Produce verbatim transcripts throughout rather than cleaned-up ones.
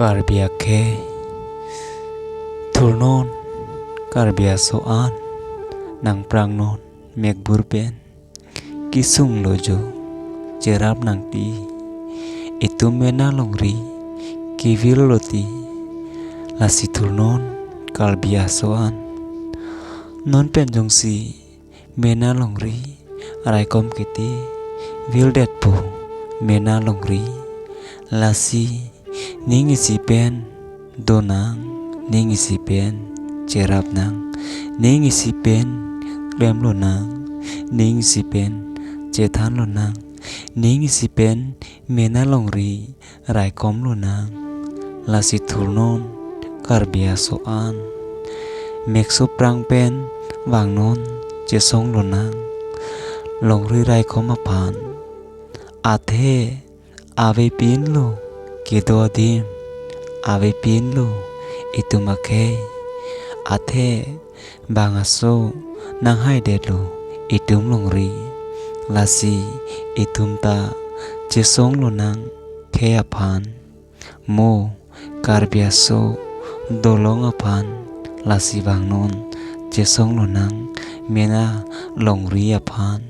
Karbi akhei, thurnon Karbi aso an nangprangnon mekbur pen, kesunglo jo, cherap nangji, itum mena longri kevil lo ti, lasi thurnon Karbi aso an. Non pen jongsi mena longri raikom kiti vildetpo mena longri, lasi ning isi pen donang, ning isi pen cherapnang, ning isi pen klemlonang, ning isi pen chethanlonang, ning isi pen mena longri raikomlonang. Lasi thurnon Karbi aso an, mekso prang pen vangnon chesonglonang longri raikom aphan. Athe avepinlo kedo adim, avepinlo itum akhei. Athe bang aso nanghaidetlo itum longri, lasi itum ta chesonglonang khei aphan. Mo Karbi aso dolong aphan, lasi vangnon chesonglonang mena longri aphan.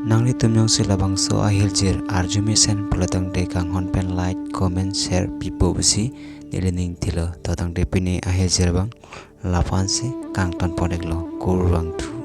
Nanglitum jongsi labangso ahiljir arju mesen pulo tangte kanghon pen like, comment, share pipo pusi neli ningthilo. To tangte pini ahiljir abang laphansi kangtonpon-iklo, kurvangthu.